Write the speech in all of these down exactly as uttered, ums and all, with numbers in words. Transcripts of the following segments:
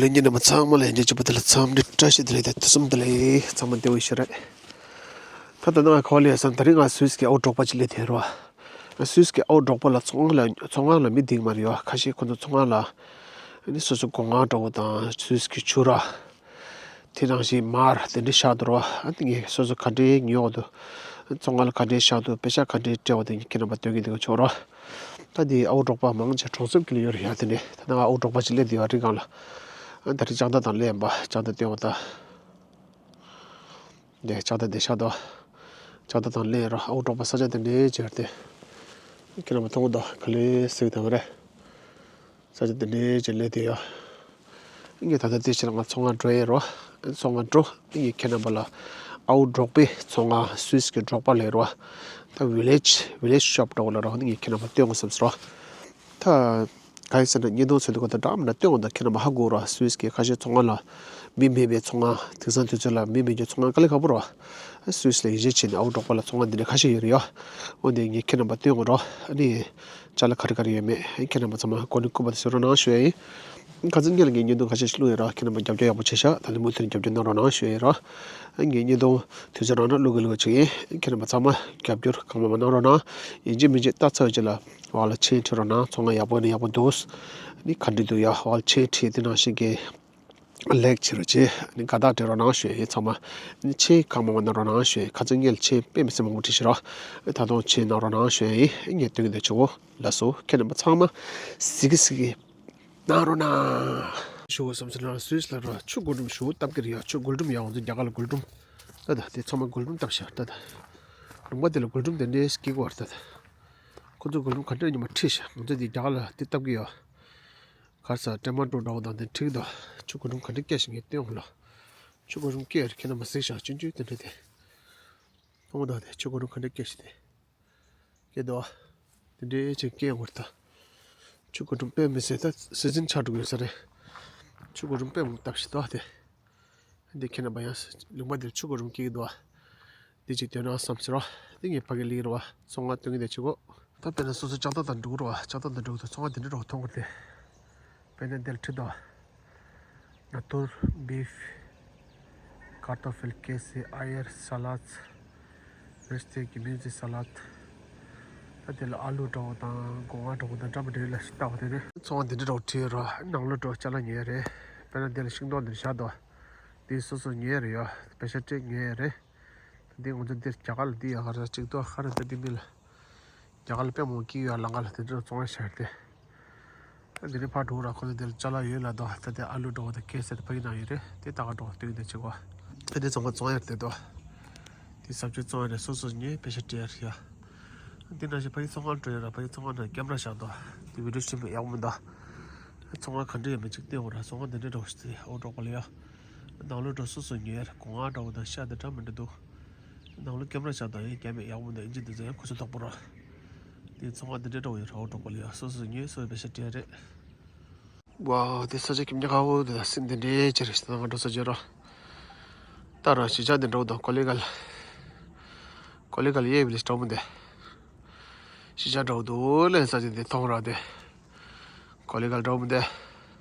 ལྷན་རྒྱས་རྣམ་པ་ཚང་མ་ལ་ཡང་བསྐྱར་གཅིག་པ་དེ་ལ་འཚམས་འདྲི་བཀྲ་ཤིས་བདེ་ལེགས་དང་ཐུགས་བསམ་བདེ་ལེགས། ཚང་མ་བདེ་པོ་ཡིན་ཤག་རེད། ད་ལྟ་ང་ག་པར་སླེབས་ཡོད་ཟེར་ན། ད་རིང་ང་སུད་སི་གི་ཨའུ་སྒྲོག་པ་ཅིག་སླེབས་བསྡད་ཡོད་རེད་བ། སུད་སི་གི་ཨའུ་སྒྲོག་པ་ལ་ཚོང་ཁང་ལ་ཚོང་ཁང་ལ་མི་འདུག་མ་རེད་བ། ཁ་ཤས་ཁོ་ཚོ་ཚོང་ཁང་ལ་ཨ་ནི་སོ་སོའི་སྒོ་ང་འདྲ་པོ་དང་སུད་སི་གི་ཕྱུར་ར། དེ་ནང་བཞིན་མར་དེ་འདྲ་བཞག་འདུག་ར་བ། ཨ་ནི་ངས་སོ་སོ་ག་འདྲའི་ཉོས་འདུག་ཚོང་ཁང་ལ་ག་འདྲའི་བཞག་འདུག་པེ་ཤག་ག་འདྲའི་སྤྲད་པ་དེ་ངས་ཁྱེད་རྣམ་པ་སྟོན་གྱི་འདུག་ཆོག་ར། ད་དེ་ཨའུ་སྒྲོག་པ་མང་ཆེ་གྲོང་གསེབ་ཀྱི་ལ་ཡོད་རེད་ཡ། དེ་ནས་ད་ནང་ཨའུ་སྒྲོག་པ་ཅིག་སླེབས་བསྡད་ཡོད་རེད་སྒང་ལ། ཨ་ད་རེས་ལྕགས་རྟ་དང་སླེབས་ཡིན་པ། ལྕགས་རྟ་སྟོན་པ་ད། འདི་ལྕགས་རྟ་འདི་ཤག་ཏུ། ལྕགས་རྟ་དང་སླེབས་ར། ཨའུ་སྒྲོག་པ་ས་ཆ་དེ་འདྲའི་ཅིག་རེད་དེ། ཁྱེད་རྣམ་པ་མཐོང་གི་འདུག་ག་ལེར་གཟིགས་དང་རེད། ས་ཆ་དེ་འདྲའི་ཅིག་སླེབས་བསྡད་ཡོད། ངས་ད་ལྟ་དེ་ཕྱིར་ང་ཚོང་ཁང་འགྲོ་ཡས་རོ། ཚོང་ཁང་འགྲོ། ངས་ཁྱེད་རྣམ་པ་ལ་ཨའུ་སྒྲོག་པའི་ཚོང་ཁང་སུད་སི་གི་སྒྲོག་པ་ལབ་རོ། ད་village village shop འདྲ་པོ་ལབ་རོ། ངས་ཁྱེད་རྣམ་པ་སྟོན་དགོས་བསམ་སོང་རོ། ད། ག་ཡིན་ཟེར་ན་བརྙན་ཐུང་བཟོ་དུས་སྐབས་དང་འདྲ་མི་འདྲ་སྟོན་འོང་དང་། ཁྱེད་རྣམ་པ་ཧ་གོ་ར། སུད་སི་གི་ཁ་ཤས་ཚོང་ཁང་ལ་མི་མེད་པའི་ཚོང་ཁང་། དེང་སང་དུས་ཚོད་ལ་མི་མེད་རྒྱུ་ཚོང་ཁང་དཀའ་ལས་ཁག་པོ་ར། སུད་སི་ལ་ཡིད་ཆེས་བྱས་ནས་ཨའུ་སྒྲོག་པ་ལ་ཚོང་ཁང་འདི་འདྲ་ཁ་ཤས་ཡོད་རེད་ཡ། འོ་འདི་ངས་ཁྱེད་རྣམ་པ་སྟོན་དགོས་ར། ཨ་ནི་ཅ་ལག་ག་རེ་ག་རེ་ཡོད་མེད་ཁྱེད་རྣམ་པ་ཚང་མ་གོ་ནས་སྐུ་པར་དེ་བཟོ་རོགས་གནང་ཞུ་ཡ་ཡིན། ཁ་སང་ཉིན་ལ་ངས་བརྙན་ཐུང་ཁ་ཤས་ཤིག་བླུགས་ཡོད་ར། ཁྱེད་རྣམ་པ་རྒྱབ་སྐྱོར་ཡག་པོ་བྱས་ཤག་ད་ལྟ་མུ་མཐུད་ནས་རྒྱབ་སྐྱོར་གནང་རོགས་གནང་ཞུ་ཡ་ཡིན་ར། ངས་བརྙན་ཐུང་དུས་ཚོད་རག་ན་བླུག་གི་བླུག་གི་ཅིག་ཡིན། ཁྱེད་རྣམ་པ་ཚང་མ་རྒྱབ་སྐྱོར་གང་མང་མང་གནང་རོགས་གནང་། ཡིན་གཅིག་མིན་གཅིག་ལྟ་ཚར་རྗེས་ལ་འོག་ལ་མཆན་བྲིས་རོགས་གནང་། ཚོང་ཁང་ཡག་པོ་ནས་ཡག་པོ་འདུག་ཨ་ནི་ག་འདྲ་འདུག་ཡ། འོག་ལ་མཆན་བྲིས། དེ་ནང་བཞིན་གྱི་ལེགས་བྱེད་རོགས་བྱེད། ཨ་ནི་དགའ་རྟགས་སྤྲད་རོགས་གནང་ཞུ་ཡ་ཡིན། ཚང་མ་ཨ་ནི་མཆན་གང་མང་མང་གནང་རོགས་གནང་ཞུ་ཡ་ཡིན། ཁ་སང་ཉིན་ལ་མཆན་དཔེ་མི་སྲིད་མང་པོ་བྲིས་ཤག་ར། ད་དུང་མཆན་གནང་རོགས་གནང་ཞུ་ཡ་ཡིན། ངས་སྟོན་གྱི་འདུག་ཆུ་བོ། ལགས་སོ། ཁྱེད་རྣམ་པ་ཚང་མ་གཟིགས་གི་གཟིགས་གི་གནང་རོགས་གནང་། ཞུ་བ་བསམ་ཚུལ་ལ་སུད་སི་ལ་ར་ཆུ་སྒོར་འགྲམ་ཞུ་བ་བཏབ་ཀྱི་རེད་ཡ། ཆུ་སྒོར་འགྲམ་ཡ། ང་ཚོ་རྒྱ་གར་ལ་སྒོར་འགྲམ། ད་ད་དེ་ཚང་མ་སྒོར་འགྲམ་བཏབ་ཤག་ད་ད་ལུང་པ་དེ་ལ་སྒོར་འགྲམ་དེ་འདྲའི་སྐྱིད་པོ་རེད། ད་ད་ཁོ་ཚོ་སྒོར་འགྲམ་ག་འདྲ་ཉི་མ་ཁྲིད་ཤག་ང་ཚོ་དེ་རྒྱ་གར་ལ་དེ་བཏབ་ཀྱི་ཡོད། གར་ས་ཊ་མ་ཊོ་འདྲ་པོ་དང་དེ་ཁྲིད་དོ། ཆུ་སྒོར་འགྲམ་ག་འདྲ་སྐྱེས་ཤག་ངས་སྟོན་འོང་ལ། ཆུ་སྒོར་འགྲམ་སྐྱེས་རེད། ཁྱེད་རྣམ་པ་གཟིགས་ཤག་ཆུང་ཆུང་དེ་འདྲ་དེ། མཐོང་དང་དེ་ཆུ་སྒོར་འགྲམ་ག་འདྲ་སྐྱེས་ཤག་དེ། སྐྱེ་དོ། དེ་འདྲའི་ཅིག་སྐྱེ་ཡོང་བར་ད། ཆུ་སྒོར་འགྲམ་དཔེ་མི་སྲིད་ད་སི་ཛིན་ཆགས་འགྲོ་གི་ཡོད་ས་རེད། ཆུ་སྒོར་འགྲམ་དཔེ་མང་བཏབ་ཤག་དོ་དེ། འདི་ཁྱེད་རྣམ་པ་ཡང་ལུང་པ་འདིར་ཆུ་སྒོར་འགྲམ་སྐྱེ་གི་འདུག་འདི་ཅིག་སྟོན་ན་བསམ་ཟེར་རོ། འདི་ངས་ཕ་གི་ལིག་རོ། ཚོང་ཁང་སྟོན་གི་དེ་ཆུ་སྒོ། ད་དཔེར་ན་སོ་སོ་ལྕགས་རྟ་དང་འགྲོ་གི་རོ། ལྕགས་རྟ་དང་འགྲོ་གི་འདུག་ཚོང་ཁང་འདི་འདྲ་རོ་མཐོང་གི་རེད། དཔེར་ན་འདིར་ཁྲིད་དོ། Natturbif, Kartoffelkäse, Eier, Salat, Würste, Gemüsesalat. ད་དེ་ལ་ཨ་ལུ་འདྲ་པོ་དང་སྒོ་ང་འདྲ་པོ་དང་འདྲ་མི་འདྲ་ལ་ཞིག་བཏགས་པ་དེ་ནི་ཚོང་ཁང་འདི་འདྲ་འདྲ་པོ་བྲིས་རོ། ནང་ལོགས་འགྲོ་ཅ་ལག་ཉོས་རེད། དཔེར་ན་འདི་ལ་ཤིང་ཏོག་འདིར་བཞག་དོ། འདི་སོ་སོ་ཉོས་རེད་ཡོ། པེ་ཤ་སྤྲད་ཉོས་རེད། འདི་ང་ཚོ་འདིར་རྒྱ་གར་ལ་འདི་ཡོད་ག་རེ་གཅིག་ཏོ་ཧ་ར་ད་འདི་མི་ལ། རྒྱ་གར་ལ་དཔེ་མང་སྐྱིད་ཡོད། ལམ་ཁ་ལ་དེ་འདྲ་བཙོང་ཡ་ཤར་ཏེ། ད་འདི་ནས་ཕར་འགྲོ་ར། ཁོ་ཚོ་འདི་ལ་ཅ་ལག་ཡོད་ལ་དོ། ད་དེ་ཨ་ལུ་འདྲ་པོ་དང་ཁེ་སེར་ཕ་གི་ནང་ཡོད་རེད། དེ་ད་ག་འགྲོ་སྟོན་དེ་བྱེད་གོ། ད་དེ་ཚང་མ་བཙོང་ཡ་རེད་དོ། དེ་ཟབ་ཆོས་བཙོང་ཡ་རེད། སོ་སོ་ཉོས་པེ་ཤ་སྤྲད་ཡ་རེད་ཡ། འདི་ནང་བཞིན་ཕ་གི་ཚོང་ཁང་འགྲོ་ཡ་ར། ཕ་གི་ཚོང་ཁང་ནང་ཀེམ་ར་བཞག་དོ། དེ་བི་ཌིའོ་བྱེད་མི་ཡག་པོ་མི་འདུག་ཚོང་ཁང་ག་འདྲ་ཡོད་མེད་ཅིག་བལྟས་འོང་ར། ཚོང་ཁང་འདི་འདྲ་འདྲ་པོ་ཞིག་དེ་ཨོ་འགྲོ་གོ་ལ་ཡ། ནང་ལོགས་འགྲོ་སོ་སོ་ཉོས་ཡ་རེད། སྒོ་ང་འདྲ་པོ་དང་ཤ་དེ་འདྲ་མི་འདྲ་འདུག་ནང་ལོགས་ཀེམ་ར་བཞག་དང་ཡང་རྒྱ་མི་ཡག་པོ་འདུག་ཨིན་ཇི་འདི་ཚོ་ཡང་ཁོ་ཚོ་དོག་པོ་ར། དེ་ཚོང་ཁང་འདི་འདྲ་འདྲ་པོ་ཡོད་ར། ཨོ་འགྲོ་གོ་ལ་ཡ། སོ་སོ་ཉོས་སོ་སོ་པེ་ཤ་སྤྲད་ཡ་རེད། ཝའོ། དེ་ས་ཆ་ཁྱིམ་རྒྱ་ཁ་བོ་དེ་སེམས་དེ་འདྲའི་ཆེ་རེད། ང་འགྲོ་ས་ཆེ་རོ། ད་ར་གཞིས་ཆགས་དེ་འགྲོ་དང་ཀོ་ལི་གལ། ཀོ་ལི་གལ་ཡེ་བི་ལེ་ཇི་འགྲོ་མི་འདི། གཞིས་ཆགས་འགྲོ་འདུག་ལས་ས་ཆ་དེ་མཐོང་ར་དེ། ཀོ་ལི་གལ་འགྲོ་མི་འདི།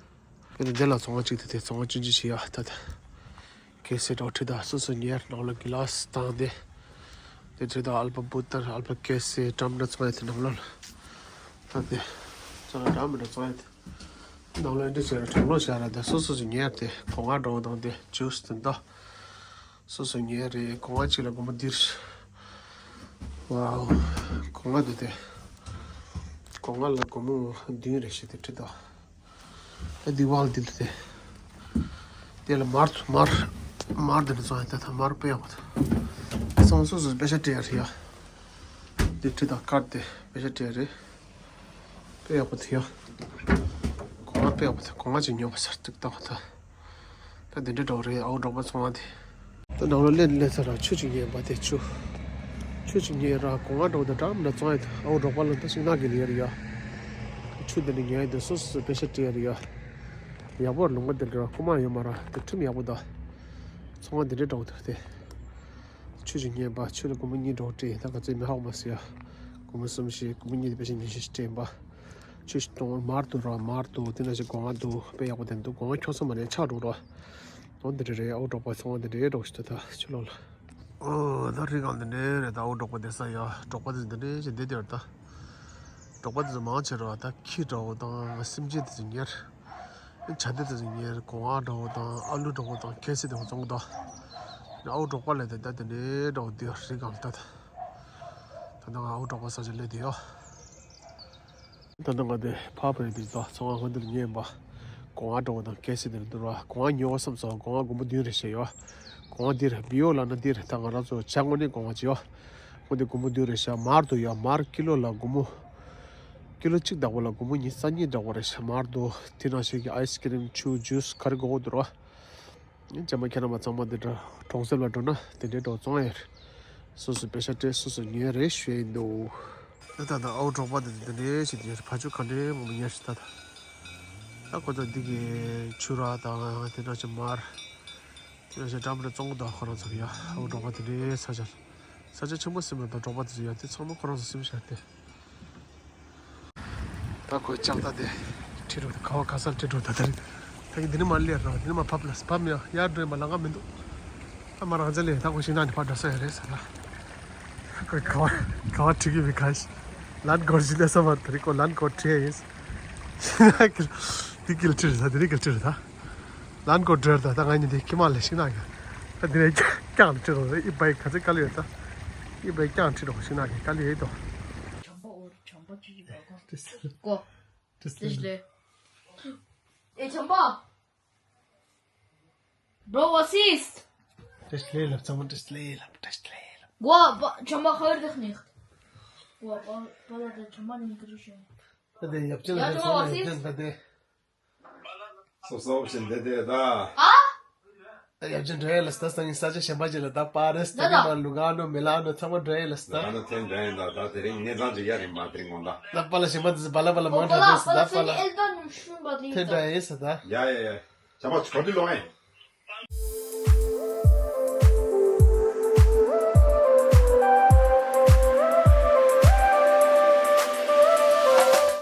དེ་ནི་འདི་ལ་ཚོང་ཁང་གཅིག་དེ་དེ་ཚོང་ཁང་ཆུང་ཆུང་ཞིག་ཡ་ད་དེ། ཁེ་སེ་འགྲོ་ཁྲིད་དང་སོ་སོ་ཉེར་ནང་ལ་གི་ལ་སི་དང་དེ། དེ་ཁྲིད་དང་ཨལ་ཕ་བུ་ཏར་ཨལ་ཕ་ཁེ་སེ་འགྲམ་འདྲ་ཚོང་ཡ་དེ་ནང་ལ། ད་དེ། ཚོང་ཡ་འགྲམ་འདྲ་ཚོང་ཡ་དེ། ནང་ལ་འདི་བྱས་ར་གྲང་ལོ་བྱས་ར་དེ་སོ་སོ་སོ་ཉེར་དེ་གོང་ང་འགྲོ་དང་དེ་ཇུས་དེ་འདྲ། སོ་སོ་ཉེར་རེད། གོང་ང་གཅིག་ལ་སྒོར་མོ་འདིར། ཝའོ། གོང་ང་དེ་དེ། གོང་ང་ལ་སྒོར་མོ་བདུན་རེ་བྱས་ཏེ་ཁྲིད་དང་། ད་འདི་བལ་འདི་ལ་དེ། དེ་ལ་མར་མར་མར་འདི་ལ་བཙོང་ཡ་ད་ད་མར་དཔེ་ཡག་པོ་ད། ཚང་སོ་སོ་པེ་ཤ་སྤྲད་ཡ་རེད་ཡ། འདི་ཁྲིད་དང་ཁར་དེ་པེ་ཤ་སྤྲད་ཡ་རེད། དཔེ་ཡག་པོ་དེ་ཡ། གོང་ང་དཔེ་ཡག་པོ་དེ་གོང་ང་ཅིག་ཉོ་བ་སར་ཏིག་ཏག་ད། ད་འདི་འདྲ་འདྲ་པོ་རེད། ཨའོ་འབྲོག་པ་ཚོང་ཁང་དེ། ད་ནང་ལ་སླེབས་སླེབས་ཚར་ར་ཆུ་ཅིག་ཉོས་པ་དེ་ཆུ། ཆུ་ཅིག་ཉོས་ར་གོང་ང་འགྲོ་དང་འདྲ་མི་འདྲ་བཙོང་ཡ་དེ་ཨའོ་འབྲོག་པ་ལ་ད་ཤིང་ནགས་ཀྱི་ལ་ཡ་རེད་ཡ། ཆུ་འདི་ནས་ཉོས་ཡ་དེ་སོ་སོ་སོ་པེ་ཤ་སྤྲད་ཡ་རེད་ཡ། ཡག་པོ་ར་ལུང་པ་འདི་འདྲ་རྐུ་མ་ཡོད་མ་ར་དེ་ཁྲིམས་ཡག་པོ་ད། ཚོང་ཁང་འདི་འདྲ་འདྲ་པོ་འདུག་དེ། ཆུ་ཅིག་ཉོས་པ་ཆུ་ལ་སྒོར་མོ་གཉིས་འགྲོ་སྤྲད་ད་ག་ཚོད་མི་ཧ་གོ་མ་སོང་ཡ། སྒོར་མོ་གསུམ་བཞི་སྒོར་མོ་གཉིས་དེ་པེ་ཤ་ཉི་ཤུ་ཞིག་སྤྲད་ཡིན་པ། ཆུ་ཞིག་གཏོང་མར་དུ་ར་མར་དུ་དེ་ན་ཞིག་སྒོ་ང་དུ་དཔེ་ཡག་པོ་དེ་འདུག་སྒོ་ང་ཁྱོད་ཚོ་མ་ནས་ཆག་འགྲོ་ར། དོན་དེ་རེ་རེ་ཨའུ་འབྲོག་པ་ཚོང་དེ་རེ་འགྲོ་ཞིག་ད་ད་ཆུ་ལོག་ལ། ཨོ་ད་རི་སྒང་དེ་འདྲེ་རེད། ད་ཨའུ་འབྲོག་པ་དེ་ས་ཡ་འབྲོག་པ་དེ་འདི་འདྲེ་ཞིག་འདི་དེར་ད་འབྲོག་པ་དེ་ཚོ་མང་ཆེ་ར། ད་ཁྱི་འདྲ་བོ་དང་སེམས་ཅན་དེ་ཚོ་ཉེར། བྱ་དེ་དེ་ཚོ་ཉེར་སྒོ་ང་འདྲ་བོ་དང་ཨ་ལུ་འདྲ་བོ་དང་ཁལ་སི་དེ་བོ་བཙོང་གི་ད། ཨའུ་འབྲོག་པ་ལས་དེ་ད་དེ་འདྲེ་འདྲ་བོ་དེ་རི་སྒང་ད་ད། ད་ང་ཨའུ་འབྲོག་པ་ས་ཆ་ལས་དེ་ཡོ། ད་ལྟ་ང་དེ་ཕར་བོད་དེ་ད་ཚོང་ཁང་འདིར་ཉན་པ། སྒོ་ང་འདྲ་བོ་དང་ཁལ་སི་དེར་འདུག་ར། སྒོ་ང་ཉོ་བསམ་སོང་། སྒོ་ང་སྒོར་མོ་བདུན་རེ་བྱས་ཡོད། སྒོ་ང་འདིར་བི་ཡོ་ལ་ན་འདིར་ད་ང་རང་ཚོ་བྱ་དངོས་གནས་སྒོ་ང་བྱས་ཡོད། སྒོ་འདི་སྒོར་མོ་བདུན་རེ་བྱས། མར་དུ་ཡོད། མར་ཀི་ལོ་ལ་སྒོར་མོ། ཀི་ལོ་གཅིག་བདག་པོ་ལ་སྒོར་མོ་ཉི་ཤུ་རྩ་གཉིས་བདག་པོ་རེ་བྱས། མར་དུ་དེ་ནང་བཞིན་གྱི་ཨའི་སི་ཀི་རིམ་ཆུ་ཇུས་ག་རེ་དགོས་དགོས་འདུག་ར། ཅན་མ་ཁྱེད་རང་མ་ཚང་མ་འདི་འདྲ་གྲོང་གསེབ་ལ་འགྲོ་ན་དེ་འདྲའི་འགྲོ་བཙོང་ཡ་རེད། སོ་སོ་པེ་ཤ་སྤྲད་སོ་སོ་ཉོས་རེད་ཞུ་ཡིན་འདུག་ད་ད་ཨའུ་འབྲོག་པ་འདི་འདི་འདྲའི་ཞིག་ཡོད། ཕ་ཆུ་ག་འདྲའི་མང་པོ་ཉར་ཞིག་ད་ད། ད་ཁོ་ཚོ་འདི་གི་ཆུ་ར་དང་དེ་འདྲ་ཞིག་མར། དེ་འདྲ་ཞིག་འགྲམ་རེ་བཙོང་གི་འདུག་ཁོ་རང་ཚོ་ཡ་ཨའུ་འབྲོག་པ་འདི་འདྲའི་ས་ཆ། ས་ཆ་ཆེན་པོ་སེམས་ལ་ད་འབྲོག་པ་དེ་ཚོ་ཡ་དེ་ཚང་མ་ཁོ་རང་ཚོ་སེམས་ཤར་ཏེ། ད་ཁོས་ལྕགས་རྟ་དེ་ཁྲིད་འགྲོ། ད་ག་བ་ག་སར་ཁྲིད་འགྲོ། ད་ད་རེད། ད་གི་འདི་ནི་མ་སླེབས་ར། འདི་ནི་མ་ཕབ་ལ་ཕབ་མི་ཡ་ཡར་འགྲོ་ཡིན་པ་ལ་ང་མི་འདུག་ད་མ་རང་ཅག་ལས་ད་ཁོ་ཤིང་ནགས་ནས་ཕར་འགྲོ་ས་ཡ་རེད་ཟེར་ལ། ཁོས་ག་བ་ག་བ་ཁྲིད་གི་མི་ག་ཤི། ལན་སྐོར་ཞིག་སླེབས་ས་མ་ད་རེད། ཁོ་ལན་སྐོར་ཁྲིད་ཡ་ཡིན། ཤིང་ནགས་ཀྱི་འདི་གིལ་ཁྲིད་རེད། ད་འདི་རེད་གིལ་ཁྲིད་རེད་ད། ལན་སྐོར་འགྲོ་ཡ་རེད་ད། ད་ང་གཉིས་འདི་ཁྱི་མ་ལས་ཤིང་ནགས་ཀྱི་ད་འདི་ནས་ཀྱང་ཀྱང་ཁྲིད་རོགས། ཨི་བའི་ག་ཚོད་དཀའ་ལས་ཡོད་ད། ཨི་བའི་ཀྱང་ཁྲིད་རོགས། ཤིང་ནགས་ཀྱི་དཀའ་ལས་ཡོད་དོ། བྱམས་པ་འོར་བྱམས་པ་ཅི་ཞིག་གོ། ཏེ་སི་ལེ། ཨེ་བྱམས་པ། Bro, was ist? ཏེ་སི་ལེ་ལབ་ཚང་མ་ཏེ་སི་ལེ་ལབ། ཏེ་སི་ལེ་ལབ། Boah, ba- Chamba, hör dich nicht. Boah, ba- Baba, der Chamba nimmt richtig schön. ད་དེ་ཡབ་ཆེན་ལ་ཡ་ད་ཚང་མ་ཡབ་ཆེན་ད་དེ། སོ་སོ་བཞིན་དེ་དེ་ད། ཨ། ཡབ་ཆེན་འགྲོ་ཡ་ལ་སྟ་སང་ས་ཆ་གཞན་པ་ཅིག་ལ་ད་པ་རེ་སྟ་གི་མ་ལུ་ག་ནོ་མི་ལ་ནོ་ཚང་མ་འགྲོ་ཡ་ལ་སྟ། ད་ནོ་ཐེན་འགྲོ་ཡ་ད། ད་དེ་རིང་གནས་ཚང་ཅིག་ཡ་རིང་མ་དེ་རིང་ངོ་ད། ད་པ་ལ་གཞན་པ་དེ་ཚོ་བ་ལ་བ་ལ་མང་དྲགས་དེ་སི་ད་པ་ལ་ཐེན་འགྲོ་ཡ་ས་ད། ཡ་ཡ་ཡ། ཆ་མ་ཆོ་དི་ལོ་ཨེ།